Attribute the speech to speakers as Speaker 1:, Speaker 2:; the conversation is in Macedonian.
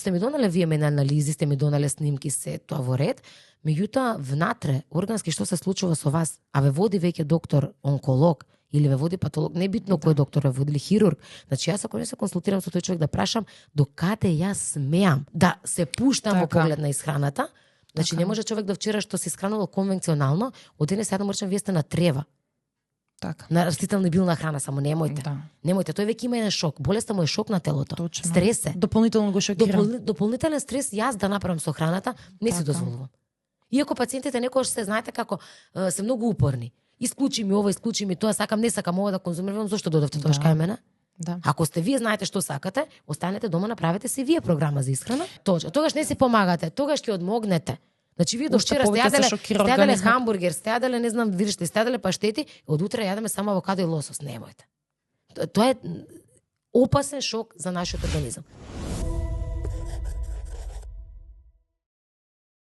Speaker 1: сте ми донале вие мене анализи, сте ми донале снимки, се тоа во ред, меѓутоа внатре органски што се случува со вас, а ве води веќе доктор онколог или ве води патолог, не битно кој доктор ве води, или хирург. Значи јас ако не се консултирам со тој човек да прашам до каде јас смеам да се пуштам во поглед на исхраната, значи не може човек до вчера што се исхранувал конвенционално, од денес сега морам вие сте на трева.
Speaker 2: Така.
Speaker 1: На растителна и билна храна, само немојте.
Speaker 2: Да.
Speaker 1: Немојте, тој веќе има еден шок. Болеста му е шок на телото.
Speaker 2: Точно.
Speaker 1: Стрес е.
Speaker 2: Дополнително го шокира.
Speaker 1: Дополнителен стрес јас да направам со храната, не си дозволувам. Иако пациентите некогаш се знаете како се многу упорни. Исклучи ми ова, исклучи ми тоа, сакам, не сакам ова да конзумирам, зошто додовте тоа кај мене?
Speaker 2: Да.
Speaker 1: Ако сте вие знаете што сакате, останете дома, направете си вие програма за исхрана. Точно. Тогаш не си помагате, тогаш ќе одмогнете. Значи вие до вчера сте јаделе хамбургер, сте јаделе, не знам, видите, сте јаделе паштети, од утре јадеме само авокадо и лосос, немојте. Тоа е опасен шок за нашиот организам.